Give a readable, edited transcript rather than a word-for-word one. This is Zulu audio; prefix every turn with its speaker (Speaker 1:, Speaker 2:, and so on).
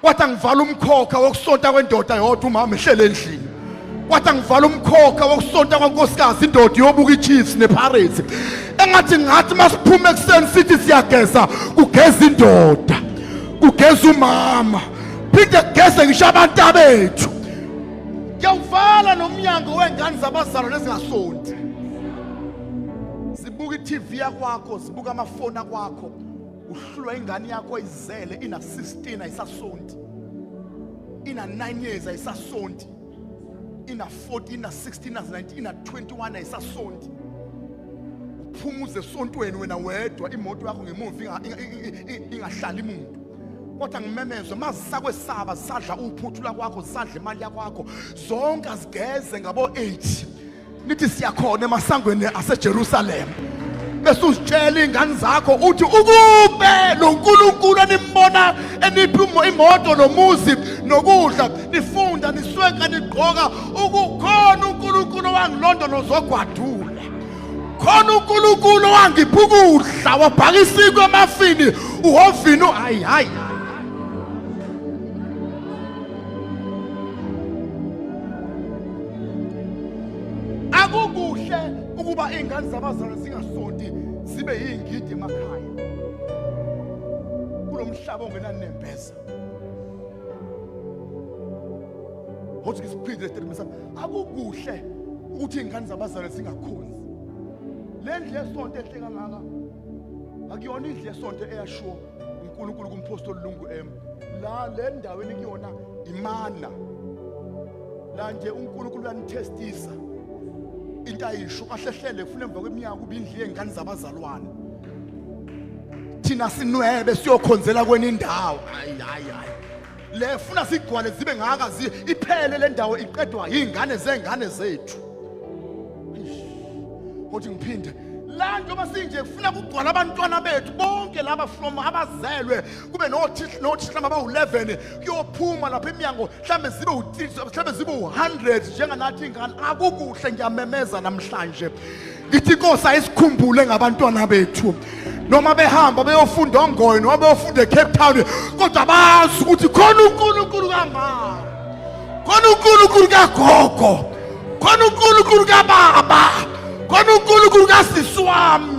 Speaker 1: Kwathi angivala umkhokha wokusonta kwendoda yodwa umama ehlele endlini. Kwathi angivala umkhokha wokusonta kwankosikazi indoda iyobuka iChiefs nePirates. Engathi ngathi masiphuma ekuseni sithi siyageza kugeza indoda. Kugeza umama. Phinde kugeze ngisho abantu abethu. Ngiyawuvala nomnyango wengane zabazalwane ezingasonti. Zibuka iTV yakwakho, zibuka amafoni akwakho. Uhlulwa ingane yakho izele ina 16 ayisasonti. Ina 9 years ayisasonti. Ina 14, ina 16, ina 19, ina 21 ayisasonti. Uphuma uze esontweni wena wedwa imoto yakho ngemuva ingahlali muntu. Kodwa ngimemezwe mazisakwesaba zisadla uphuthu lakwakho zisadla imali yakwakho zonke azigeze ngabo 8 nithi siyakhona emasangweni aseJerusalem bese uzitshela ingane zakho uthi ukube lo nkulunkulu enimbona eniphi imoto nomuzi nokudla nifunda niswenka nigqoka ukukhona uNkulunkulu owangilondoloza ogwadule khona uNkulunkulu owangipha ukudla wabhaka isinkwa emafini uhovini hayi hayi. Akukuhle ukuba iy'ngane zabazalwane zingasonti zibe yiy'ngidi emakhaya kulo mhlaba ongenanembeza. Hothi ngisiphinde lesitatimende sami, akukuhle ukuthi iy'ngane zabazalwane zingakhonzi. Le ndlu yesonto enhle kangaka akuyona indlu yesonto eyashiwo uNkulunkulu kumphostoli Lungu M. La le ndaweni kuyona imana la nje uNkulunkulu uyanithestisa into ayisho kahlehlele kufuna emva kweminyaka kuba indlu yengane zabazalwane thina sinwebe siyokhonzela kwenye indawo. Hayi hayi hayi, le funa sigcwale zibe ngaka iphele le ndawo iqedwa yingane zengane zethu. Kodwa ngiphinde la njengoba sinje kufuna kugcwala abantwana bethu bonke laba from abazelwe kube nothisha abawu-11 kuyophuma lapha emnyango mhlawumbe zibe u-30 mhlawumbe zibe u-100 njenganathi ingane. Akukuhle, ngiyamemeza namhlanje ngithi inkosi ayisikhumbule ngabantwana bethu noma behamba beyofunda ongoye noma beyofunda eCape Town, kodwa bazi ukuthi khona uNkulunkulu kamama, khona uNkulunkulu kagogo, khona uNkulunkulu kababa, khona uNkulunkulu kasisi wami.